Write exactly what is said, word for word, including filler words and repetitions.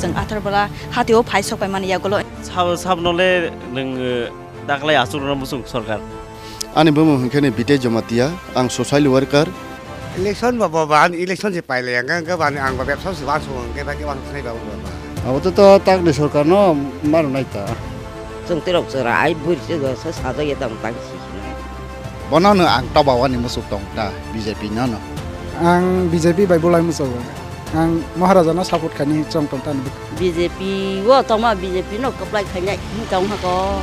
Chwng Atharbola hatio phai sok pai mani yagulo. Sab, sab nole nwng, eh, daklai aswk rwna muchung sorkar. Ani bumung hwnkhe ni Bitej Jamatia, ang social worker. Election ba, ba, ba, ani election se pailai, ang, ang, ang, ang ba bebsa se wansuk, ang khe ba khe wansuk sinai ba, ba, ba. Abo to, to takni sorkar no maro nai ta. Chwng tirok chwra ai buri se sa sajak ya tang tang si. Bono no ang toba wani muchuk tong ta B J P no no. Ang B J P bai bulai muchuk. Ang Maharaja no support khaini chwng tong ta no. B J P o tongma B J P no kwplai khainai tong hako.